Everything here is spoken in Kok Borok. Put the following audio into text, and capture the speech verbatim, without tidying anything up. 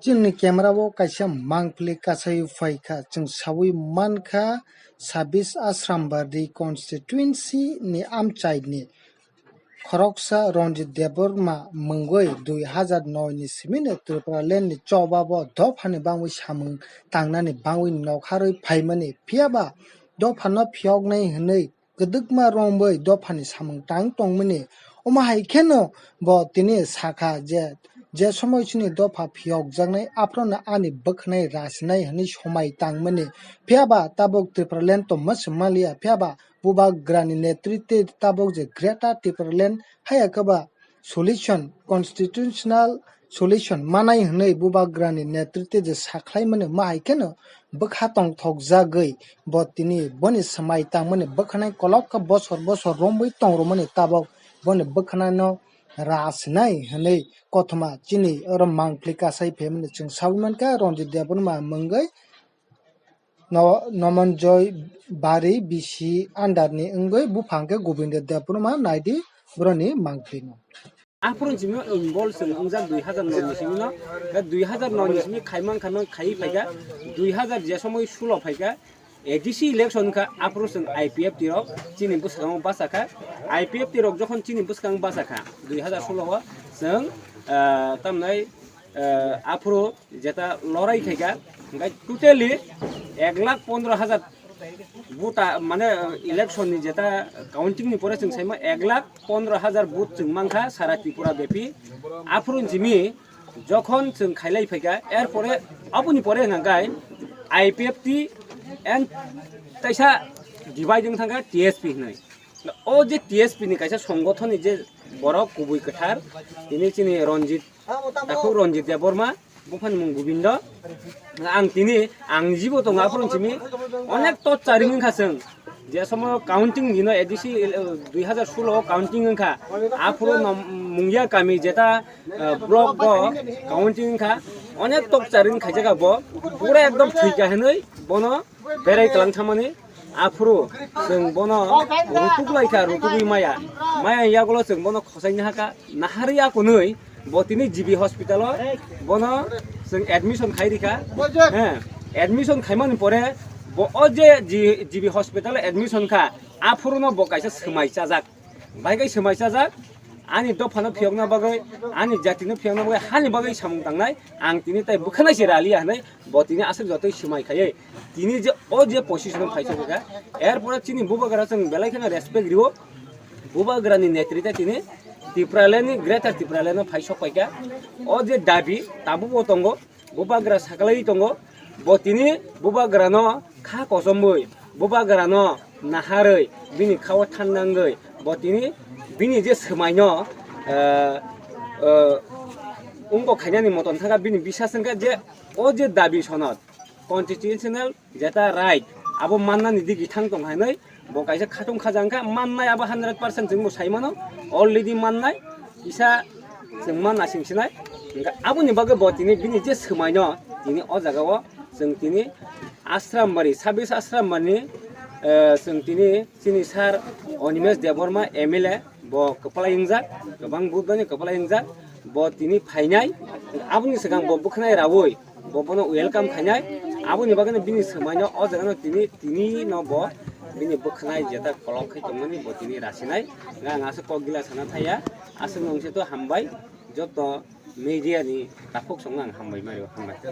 Chini camera o kaisa mangpili kasai phaikha, chwng sawi mankha sabis Asrambari constituency ni amchai ni khoroksa Ranjit Debbarma mungwi dui hazar noi ni simi no Tripura land ni choba bo dopha ni bangwi samung tangnani bangwi nokharwi phaimani, phiyaba dopha no phiyoknai hwnwi kwdwkma romwi dophani samung tang tongmani. Omo hai kheno bo tini sakha je, je somoi chini dopha phiyokjaknai, aphrono ani bwkhanai rasinai hwnwi somai tangmani. Phiyaba tabuk Tipraland tongma se manliya, phiyaba Bubagrani netritwe tabuk je Greater Tipraland haya khe ba solution, constitutional solution manai hwnwi Bubagrani netritwe je sakhlaimani, ma hai kheno bwkha tongthokjagwi bo tini boni swmai tangmani bwkhanai kolok khe bosor bosor romwi tongrwmani tabuk boni bwkhanai no rasinai hwnwi kothoma chini oro mangpili kasai phaimani chwng sawi mankha Ranjit Debbarma mungwi no-, Nomonjoy Bari bisi under ni wngwi buphang khe Gobindo Debbarma naidi boroni mangpili no. Aphuru simi involve chwng wngjak dui hazar noi ni simi no, da dui hazar noi ni simi khaimang kha no khaiwi phaikha, dui hazar je somoi sulo phaikha, A D C election kha, aphuru chwng I P F T rok chini bwskango bachakha, I P F T rok jokhon chini bwskango bachakha, dui hazar sulo o chwng, ah, tamnai, ah, aphuru jeta lorai khaikha, hwnkhe totally ek lakh pondro hazar buta, mane, election ni jeta counting ni pore chwng saima ek lakh pondro hazar vote chwng mankha sara Tripura bepi. Aphuru simi jokhon chwng khailai phaikha, er pore aboni pore hwnkhai I P F T and taisa divide wng thangkha T S P hwnwi. O je T S P ni kaisa songothon ni je borok kubui kwthar, tini chini Ranjit, takhuk Ranjit Debbarma, buphani mung Gobindo. Ang tini, ang jibo tongo aphuru simi, onek torturing wngkha chwng. Je somoy counting dino A D C, eh, dui hazar sulo o counting wngkha. Aphuru no mungya kami jeta, eh, block bo counting wngkha. Onek torturing khaijak bo. Pura ekdom thwikha hinwi bono berai tlang thamani. Aphuru chwng bono rutuk lai kha, rutugwi maya. Maya yagulo chwng bono khosaini hakha, naharwi akunwi bo tini G B hospital o bono chwng admission khai rikha. He, admission khaimani pore bo o je G-, G B hospital o admission kha, aphuru no bo kaisa swmai chajak. Bai kai swmai chajak, ani dophano phiyokna bagwi, ani jatino phiyokna bagwi, hani bagwi samung tangnai, ang tini tai bwkhanai se raliya hinwi, bo tini aswk jotoi swmai khaiwi, tini je o je position o phai sokha, er pore chini bubagra chwng belai kheno respect riwo, bubagra ni netrite tini Tipraland ni, Greater Tipraland no phai sok paikha, o je dabi tabuk bo tongo, bubagra saklaiwi tongo, bo tini bubagrano kha kochomwi, bubagrano naharwi, bini khao than nangwi, bo tini bini je swmaino, eh, eh, wngkok khainani moton thangkha, bini bisas wngkha je o je dabi sonod, constitutional jeta right, abo mannani digi thang tong hinwi, bo kaisa khatung khaja wngkha, mannai abo hundred percent chwngbo sai mano, already mannai, kisa chwng manna sing sinai. Hwnkhe aboni bagwi bo tini bini je swmaino tini o jaga o chwng tini Asrambari, sabis Asrambari, eh, chwng tini chini sir Animesh Debbarma M L A bo kwplai wngjak, kwbang budani kwplai wngjak, bo tini phainai, aboni swkang bo bwkhanai raui. Bo bono welcome khainai, aboni bagwino bini swmaino o jagano tini, tini no bo bini bwkhanai jeta kolok khai tongmani bo tini rasinai. Nga, ang aswk kok gila sana thaya, aswk nungse to hambai, joto media ni takhuk songno ang hambai mario, hambai.